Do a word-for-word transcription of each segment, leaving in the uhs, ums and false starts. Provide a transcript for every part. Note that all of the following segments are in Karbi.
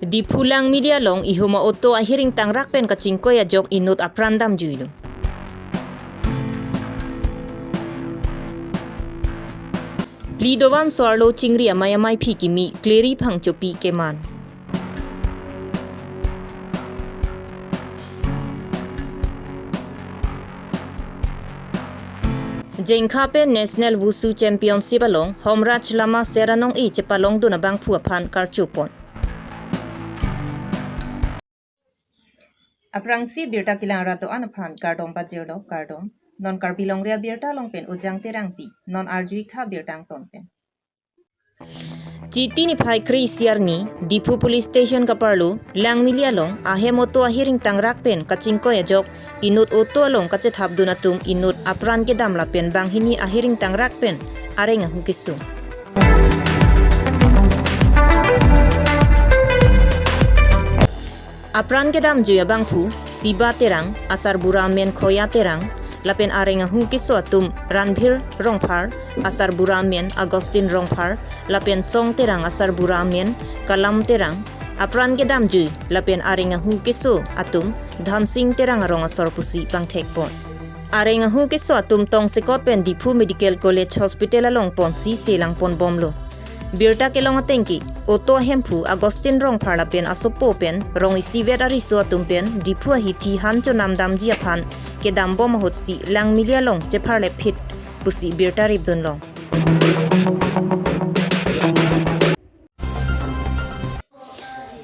Diphu Langmili along ihum a-auto ahiring tangrak pen kachingkoi ajok inut apran damjuilo. Phli dovan so-arlo chingri amei amaiphi kimi Kleri Phangchopi keman. Jengkha pen National Wushu Championship along Homraj Lama Seranong-e chepalongdun abangphu aphan karchupon. Aphrangsi birta kelang rat do-an aphan kardom pajirlo, kardom. Non Karbi Longri Abirta along pen Ujang Terangpi, non arju-ik tha birta angton pen. Chiti niphai kre-isi arni, Diphu Police Station kaparlo, Langmili along, ahem auto ahiring tangrak pen kachingkoi ajok, inut auto along kachethapdun atum inut apran kedam lapen banghini ahiring tangrak pen areng ahu keso. Apran kedamjui abangphu, Siba Terang, asarbura amen Khoya Terang, lapen areng ahu keso atum Ranbir Rongphar, asarbura amen Augustine Rongphar, lapen Song Terang, asarbura amen Kalam Terang, apran kedamjui, lapen areng ahu keso atum Dhansing Terang arong asor pusi pangthekpon. Areng ahu keso atum tongsekot pen Diphu Medical College Hospital along ponsi selangpon bomlo. Birta kelong atengke, auto ahemphu Augustine Rongphar lapen asopo pen rong isivet ariso atum pen Diphu ahithi han chonam damji aphan kedam bom ahutsi Langmili along chepharlep phit pusi birta ripdunlong.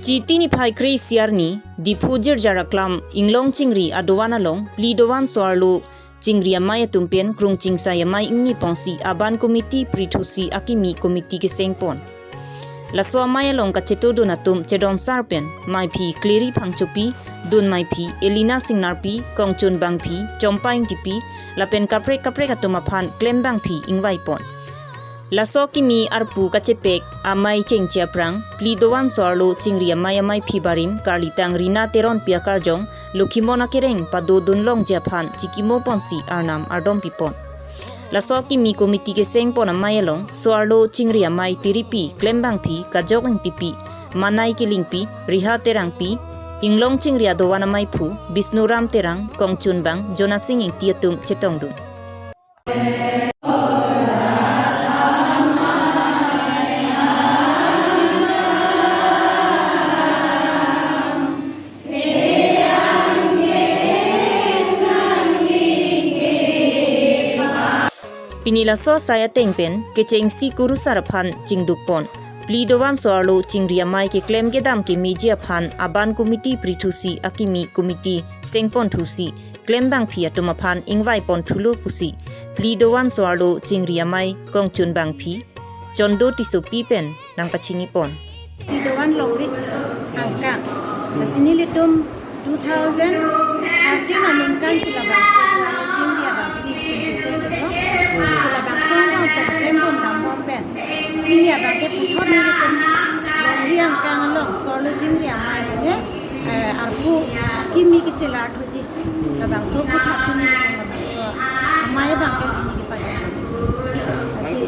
Chiti niphai kre-isi arni, Diphu Jirjar Aklam Inglong Chingri adovan along, phli dovan so-arlo chingri amei atum pen krung chingsai amei ingni ponsi aban committee prithusi akimi committee kesengpon. Laso amei along kachetodun atum chedonsar pen, meiphi Kleri Phangchopi, dun meiphi Elina Singnarpi, kongchun bangphi Chompa Ingtipi, lapen kaprek kaprek atum aphan klem bangphi ingvaipon. Laso kimi arpu kachepek amei chengche aphrang, phli dovan so-arlo chingri amei amaiphi barim karlitang Rina Teronpi akarjong, Lokhimon akereng padodunlongji aphan chikimo ponsi arnam ardom pipon. Laso kimi committee kesengpon amei along, so-arlo chingri amei tiripi klem bangphi Kajok Ingtipi, Manai Kilingpi, Riha Terangpi, Inglong Chingri adovan ameiphu Bisnuram Terang, kongchun bang Jonasing Ingti atum chetongdun. Pini laso asai ateng pen kechengsi kurusar aphan chingdukpon. Phli dovan so-arlo chingri amei keklem kedam kemeji aphan aban committee prithusi akimi committee sengponthusi klem bangphi atum aphan ingvaipon thulo pusi phli dovan so-arlo chingri amei kongchun bangphi Chondo Tissopi pen nangpachinipon. Phli dovan longri angkang. Lasi nelitum two thousand thirteen aningkan si labangso so-arlo chingri abang pini tum kisi lo. Si labangso angbong pen klembom dambom pen. Pini abang ke puthot nelitum longri angkang along so-arlo chingri amei ne, eh, arpu akimi kechelar thuji. Labangso puthot si nelitum labangso amei abang ke pini kepajak. Lasi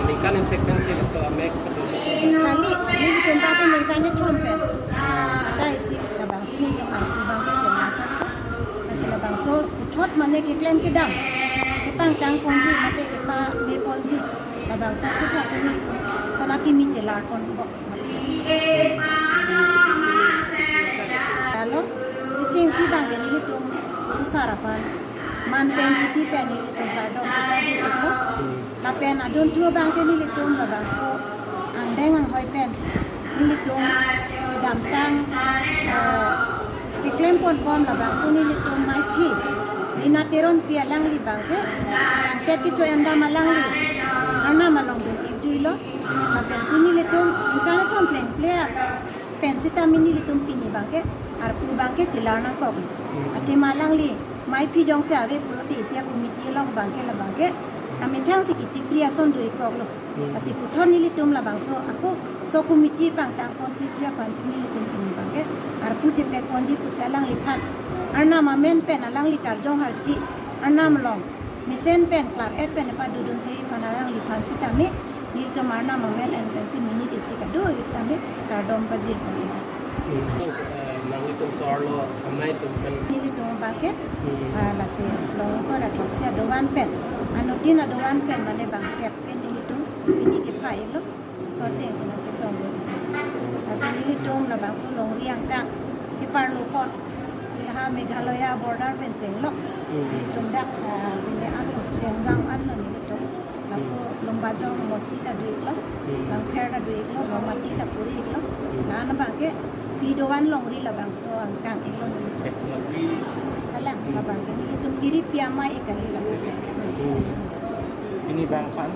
ningkan sequence laso amei kali, nelitum abang ke ningkan kethom pen. Ada isi labangsi nelitum arpu abang ke chelar pon. Lasi labangso puthot mane keklem kedam, kepangtang ponji mate kepameponji, labangso puthot si nelitum so-arlo akimi chelar pon kok. Alo, kechengsi abang ke nelitum kurusar aphan man pen chipi pen nelitum kardom chepajirlo. Lapen adunthu abang ke nelitum labangso angdeng anghoi pen nelitum kedamtang, eh, keklem ponbom labangso nelitum meiphi Rina Teronpi alangli abang ke sangtet kechoyandam alangli arnam along dun-ikjuilo. Lapensi nelitum ningkan kethom plengple pen sitame nelitum pini abang ke arpu abang ke chelar nangkok. Athema alangli meiphi jongsi ave pulote isi a-committee along abang ke labang ke amethang si kechipri ason do-ikkoklo. Lasi puthot nelitum labangso ako so committee pangtang ponji aphan si nelitum pini abang ke arpu chepek ponji pusi alangliphan arnam amen pen alangli karjong harchi arnam along mesen pen klar-et pen padodun thei aphan alangliphan sitame nelitum arnam amen pen si minit isi kado sitame kardom pajirpon. Hmm. Eh, nanglitum sorlo, amei atum pen. Nelitum abangke, Hmm. ah, lasi long ko da throksi adovan pen. Anuttin adovan pen mane bang kep ke nelitum pini kepha-iklo. Laso ateng si nangchetongdun. Lasi nelitum labangso longri angkang keparlo apot, la ha Meghalaya border pen chenglo. Hmm. Nelitum dak, ah, pini anlo, Dengang anlo nelitum. Lapu Hmm. Lumbajong mosti ta do-iklo, Hmm. Langpher ta do-iklo, Rongmati ta puri-iklo. Hmm. La-an abangke pini dovan longri labangso angkang-iklo nelitum. Eh, longri. Kalang, Hmm. labangke nelitum kiri pi amei-ik kali labangke. Hmm. Pini bang ko-an?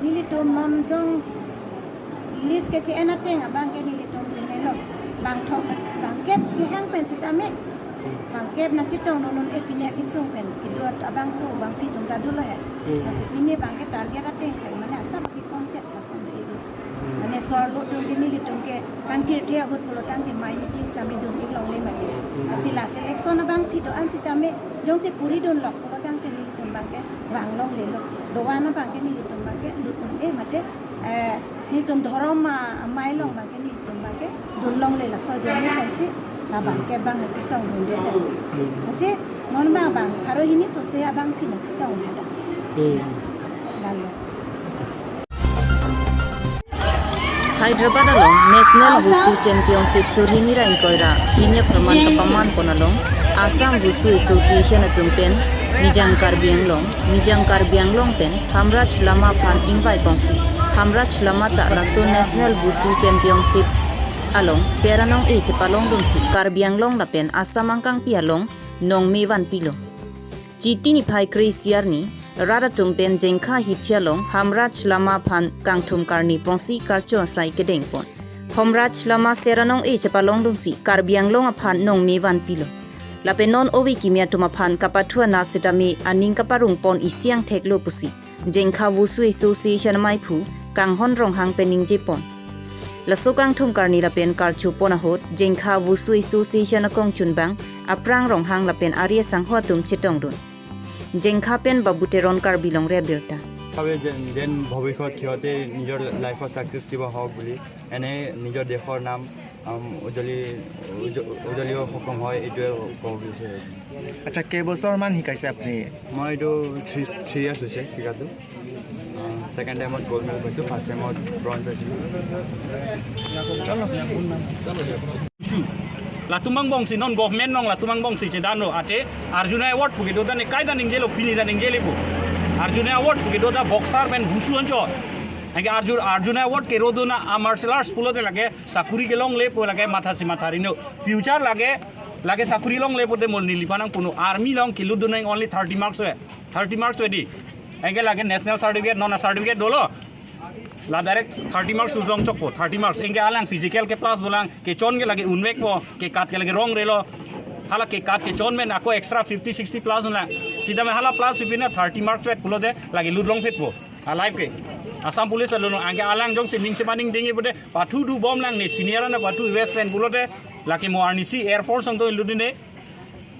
Nelitum non jong list keche-en ateng abangke nelitum pinelo. Bang thok, bang kep kehang pen sitame. Bang kep nangchetongdun non, eh, pini akesung pen kedo abang ko bang pi atum ta dolo he. Hmm. Lasi pini abangke target ateng pen mane asap kekongchet lason do-iklo. Hmm. Mane sorlo atum ke nelitum ke kangthirthe ahut pulo tangte mei meeting sitame dun-ik longle mati. Hmm. Lasi la selection abang pi do-an sitame jongsi puri dunlok pulo tangte nelitum abangke vang longlelo. Dovan abangke nelitum abangke lut un-e mate, eh, nelitum dhorom a-, amei along abangke nelitum abangke dun longle, laso ajoine pensi labangke bang chetongdunde. Lasi non abang bang pharo hini sose abang pini chetongdunde. Hmm. Lalo. Hyderabad along National Wushu Championship surhini ra ingkoi ra hini apharman kapaman pon along Assam Wushu Association atum pen Nijang Karbi Anglong, Nijang Karbi Anglong pen Hamraj Lama aphan ingvai ponsi Hamraj Lama ta laso National Wushu Championship along Ser anong-e chepalongdunsi Karbi Anglong lapen Assam angkangpi along nongme vanpilo. Chiti niphai kre-isi arni, rat atum pen Jengkha hithi along Hamraj Lama aphan kangthum karni ponsi karcho asai kedeng pon. Hamraj Lama Ser anong-e chepalongdunsi Karbi Anglong aphan nongme vanpilo. Lapen non ove kimi atum aphan kapathu anat sitame aning kaparong pon isi angthek lo pusi Jengkha Wushu Association amaiphu Kanghon Ronghang pen ningje pon. Laso kangthum karni lapen karcho pon ahut Jengkha Wushu Association akongchunbang Aprang Ronghang lapen ari asangho atum chetongdun. Jengkha pen Babu Teron, Karbi Longri Abirta. ভাবে যে যেন ভৱিষ্যত সিহঁতে নিজৰ লাইফত ছাকচেছ কিবা হওক বুলি, এনে নিজৰ দেশৰ নাম, আম, উজ্জ্বলি উজ্জ- উজ্জ্বলিব সক্ষম হয়, এইটোৱে ক'ব বিচাৰিছোঁ। আচ্ছা, কেইবছৰমান শিকাইছে আপুনি? মই এইটো থ্ৰী থ্ৰী ইয়াৰ্ছ হৈছে শিকাটো। ছেকেণ্ড টাইমত গ'ল্ড মেডেল পাইছোঁ, ফাৰ্ষ্ট টাইমত ব্ৰঞ্জ পাইছিলোঁ। Wushu. Latum angbongsi non government along latum angbongsi chedanlo, ate Arjuna Award pu kedo ta ne kaita ningjelo, pini ta ningjelepo. Arjuna Award pu kedo ta boxer pen wushu anchot. Anke Arjun, Arjuna Award kerodun a martial arts pulote lake sakuri kelonglepo, lake mathasi matharino. Future lake, lake sakuri longlepo te mo neliphan nangpuno. Army along kelutdun nang only thirty marks ave. Thirty marks ave di. Anke lake national certificate, non certificate dolo. La direct thirty marks lut long chokpo, thirty marks. Anke alang physical ke plus dolang, kechon ke lake unvekpo, kekat ke lake rongrelo. Hala kekat kechon pen ako extra fifty, sixty plus unlang. Sitame hala plus pipi na thirty marks vet pulote lake lut longphetpo. A life ke. Assam Police along anke alang jongsi ning chemaningding pute pathu dubomlang, ne senior na pathu West pen pulote lake mo arnisi Air Force along to lutdunde.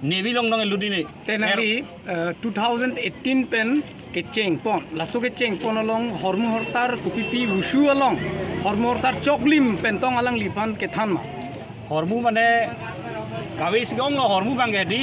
Navy along dong lutdunde. Te nangli, eh, two thousand eighteen pen kecheng pon. Laso kecheng pon along hormu hortar kopipi wushu along hormu hortar choklim pen tong alangliphan kethan ma? Hormu mane kave si ong lo hormu abangke di.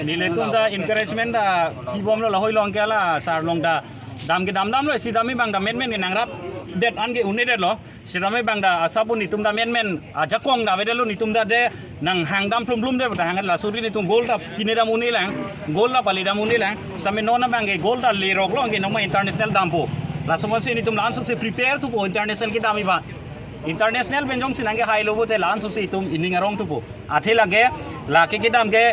Nelitum ta encouragement ta pibomlo, lahei along ke la sar along ta dam kedam damlo, sitame bang ta menmen ke nangrapdet an ke un-edetlo. Sitame bang ta asap un-e, netum ta menmen ajakong ta avedetlo, netum ta de nanghang dam plum plum de ta hang, laso di netum gold ta pine dam un-elang, gold ta pale dam un-elang. Sitame non abangke gold ta leroklo, anke nongma international dampo. Laso amonsi netum la-an sose prepare thupo international kedam iba. International pen jongsi nangkehailo pute la-an sose itum ining arong thupo. Athe lake, lake kedam ke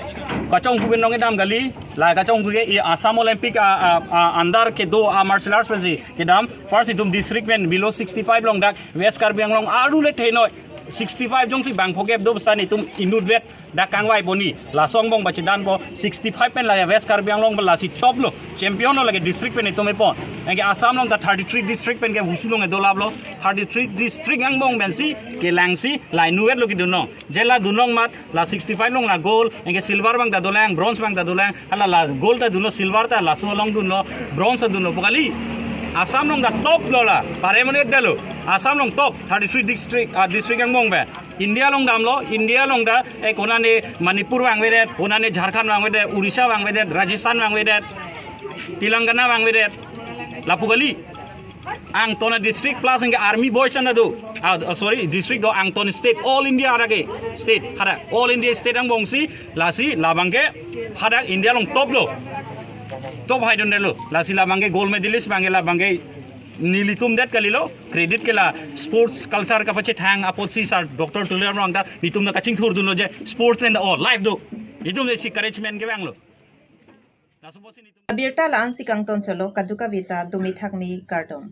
kachonghu pen nong kedam kali, la kachonghu ke i Assam Olympic a, a, a, under kedo a martial arts pensi kedam. First itum district pen below sixty-five along dak West Karbi Anglong aru le thenoi sixty-five jongsi bang phokep do basta netum inutvet dak kangvai poni. Laso angbong ba chedanpo, sixty-five pen la West Karbi Anglong ba lasi top lo, champion lo, lake district pen itum epon. Anke Assam along ta thirty-three district pen ke wushu along edolaplo, thirty-three district angbong pensi kelangsi la inutvet lo kedunlong. Je la dunlong mat, la sixty-five along la gold, anke silver bang ta dolang, bronze bang ta dolang, hala la gold ta dunlo, silver ta laso along dunlo, bronze ta dunlo pu kali. Assam along ta top lo la, pare monit dalo. Assam along top, thirty-three district, ah, district angbong pen. India along damlo, India along ta, eh, konane Manipur vangvedet, konane Jharkhand vangvedet, Odisha vangvedet, Rajasthan vangvedet, Telangana vangvedet, lapu kali. Angton a-district plus anke army boys an ta do. Ah, ah, sorry, district do, angton state, all India hadak ke state, hadak all India state angbongsi, lasi labang ke hadak India along top lo. Top haidundelo. Lasi labang ke gold medalist abang ke labang ke nelitum det kalilo. Credit ke la sports culture kapachethang apotsi sir Doctor Tuliram Ronghang ta nelitum ta kachingthurdunlo je sports pen ta o life do. Nelitum si encouragement kevanglo. Laso apotsi nelitum Abirta la-ansi kangton cholo, kadokave ta dumi thakmi kardom.